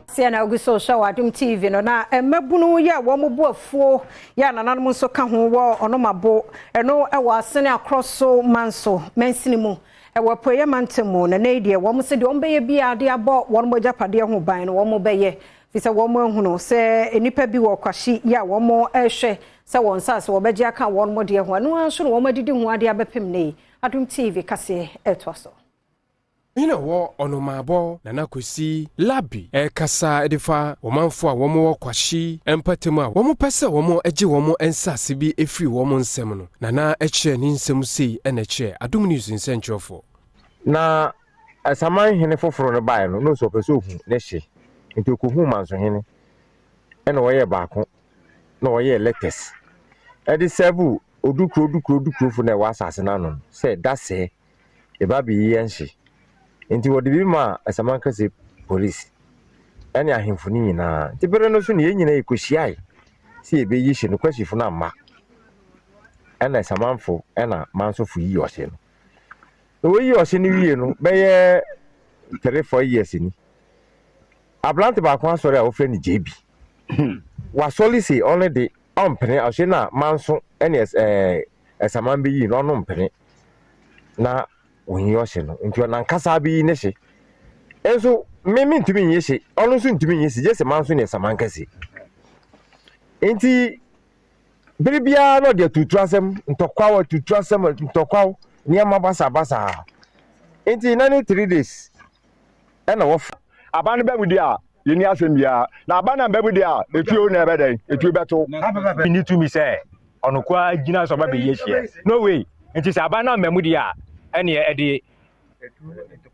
Seɛ na ogu so hwɛ wɔ Adom TV no na mmabunu yi a wɔn bo afuo yɛ a nananom nso ka ho wɔ Ɔnomabo ɛno ɛwɔ Asene Akorɔ Manso mansini mu ɛwɔ Apueeɛ mantam mu na nei deɛ wɔn sɛ deɛ wɔn bɛyɛ biara de abɔ wɔn agyapadeɛ ho ban no wɔn bɛyɛ fi sɛ wɔn ahunu sɛ nnipa bi wɔ Kwahye yi a wɔn ɛrehwɛ sɛ wɔn nsaase wɔbɛgye aka wɔn mo deɛ ho. Ɛno ara nso na wɔn adidi ho adeɛ abɛpem nei. Adom TV kaseɛ ɛtoa so. Hene wɔ Ɔnomaabɔ Nana Kwesi Labi ɛrekasa de fa ɔmanfo a wɔwɔ Kwahye mpɔtam a wɔpɛ sɛ wɔgye wɔn nsase bi firi wɔn nsam no. Nana kyerɛ ne nsɛm sei na kyerɛ Adom News nsɛnkyerɛwfoɔ. Na Asaman hene foforɔ no baeɛ no, na ɔsɛ ɔpɛ sɛ ɔhu ne hye. Nti ɔkɔhuu Mansohene, ɛna wɔyɛɛ baako, na wɔyɛɛ letters ɛde serve Odukuro Odukuro Odukurofo na ɛwɔ asase no ano no sɛ da sɛɛ yɛba abɛyi yɛn hye. Nti wɔde bi maa Asamankese police ɛne ahemfo no nyinaa. Nti bere no so no yɛn nyinaa yɛkɔhyiae sɛ yɛbɛyi hye no, Kwasifo no amma. Ɛna Asamanfo ɛna Mansofo yii ɔhye no. Na wɔyii ɔhye no wie no, bɛyɛ 3-4 years ni. Aberante baako asɔre a wɔfrɛ no JB. Wasɔre se ɔno de ɔmpene ɔhye no a Manso ɛne Ɛsaman bɛyii no, ɔno mpene na wɔnyi ɔhye no. Nti ɔnankasa bɛyi ne hye. Nso me mentumi nyi hye, ɔno nso ntumi nyi hye, gye sɛ Manso ne Ɛsaman kɛse. Nti bere biara na ɔde atutu asɛm, ntɔkwaw, atutu asɛm, ntɔkwaw, nneɛma basabasa. Nti na ne 3 days ɛna wɔfa. Aba no bɛ mu di a yɛni asɛm biara, na aba no amba mu di a etuo na ɛbɛ dɛn etuo bɛto. Ni tumi sɛ ɔno koraa gyina sɛ ɔba bɛyi ahyia, no way. Nti sɛ aba no amba mu di a, ɛneɛ ɛde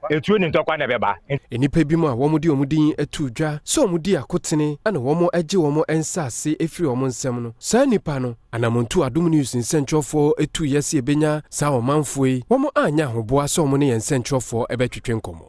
etuo ne ntɔkwa na ɛbɛba. Nnipa bi mu a wɔde wɔn din ato dwa sɛ wɔn di akotene ɛna wɔn agye wɔn nsase efiri wɔn nsam no, saa nnipa no anamontu Adom News nsɛnkyerɛwfoɔ etu yɛ sɛ ebenya saa ɔmanfoɔ yi, wɔn anya ahoboa sɛ wɔn ne yɛn nsɛnkyerɛwfoɔ ɛbɛtwetwe nkɔmmɔ.